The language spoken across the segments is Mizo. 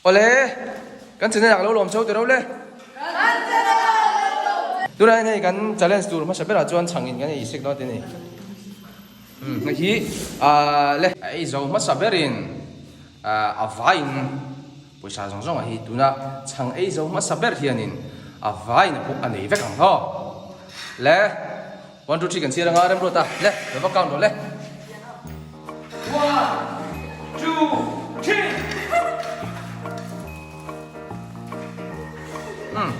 Awle, kan channel ah ka lo lawm chho tiro le. Kan channel ah ka lo lawm chho. Tunah hian hei kan challenge tur hmasa berah chuan chhang in kan ei sek dawn a ti ni. Umm hei hi ah le. A ei zo hmasa berin ah a vaiin pawisa zawng zawng ah hi tuna chhang ei zo hmasa ber hianin a vaiin a pawh a nei vek ang haw. Le. 1 2 3 kan chhiar anga remruat a le lo va count rawh le. One two three. Um.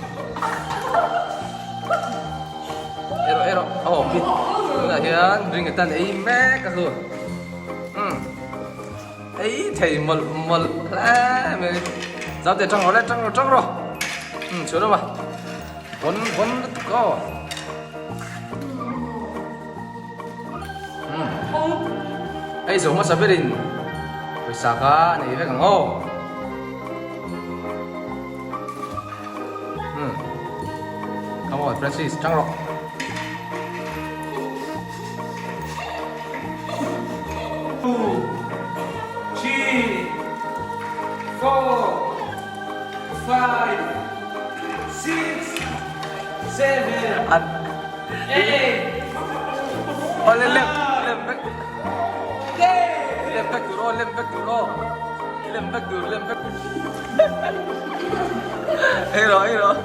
Ero ero oh khi tunah hian ring atan ei mek a chu. Um. Ei thei mawlh mawlh hle mai. Zaute tang rawh le tang rawh tang rawh. Um chhuah rawh ma. Bon bon lutuk aw. Ei zo hmasa berin pawisa kha nei vek ang aw. Come on Francis, tang rawh. Two, three, four, five, six, seven, eight, Aw lem lem lem vek lem vek tur aw lem vek tur aw lem vek tur lem vek ei rawh ei rawh.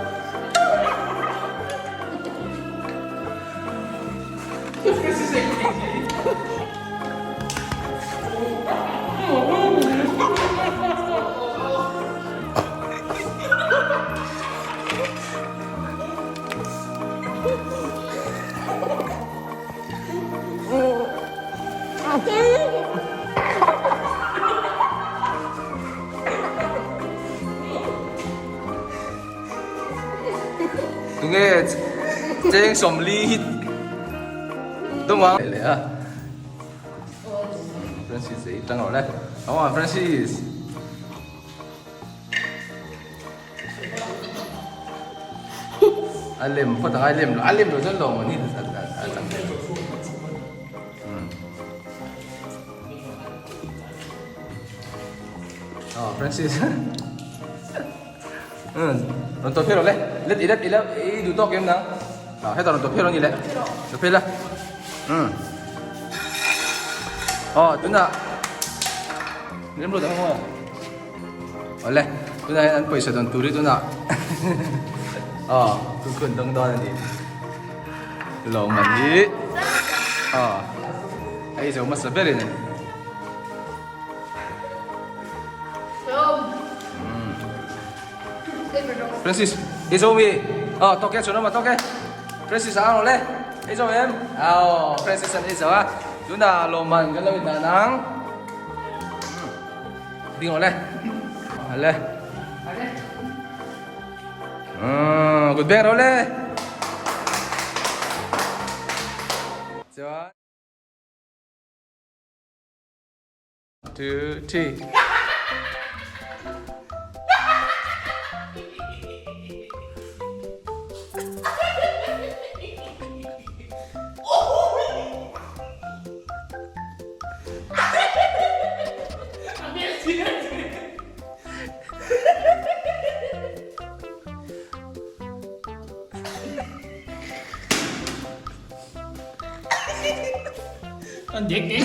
Tunge cheng sawmli hi tum ang leh a Francis ei tang rawh le come on Francis a lem phawt ang a lem a lem lo chuan lawm an hi a chang thei Oh, Francis. Rawn tawp phei rawh le. Let i let i la i duh tawk em nang. Ah, hetah rawn tawp phei rawh ni le. Tawp phei la. Um. Oh, tunah Lem lut ang maw. Awle, tunah hian an pawisa dawn tur hi tunah. Oh, tu khun dawng dawn ani. Lawm an hi. Oh. Ai zo hmasa berin. Francis, i zo mi? Oh, toke chun ma toke. Francis a ang le. I zo em? Oh, Francis an i zo a. Tuna lawmman kan lo in dan ang. Ding le. Ale. Good beng ro le. Chuan Two, three. An dek e.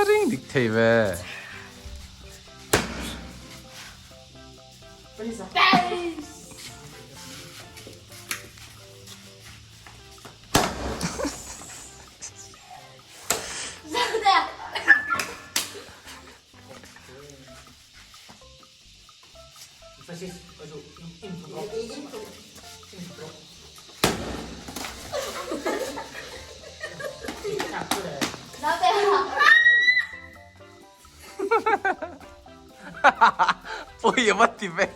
Ring dik thei ve. Pawi a va ti ve.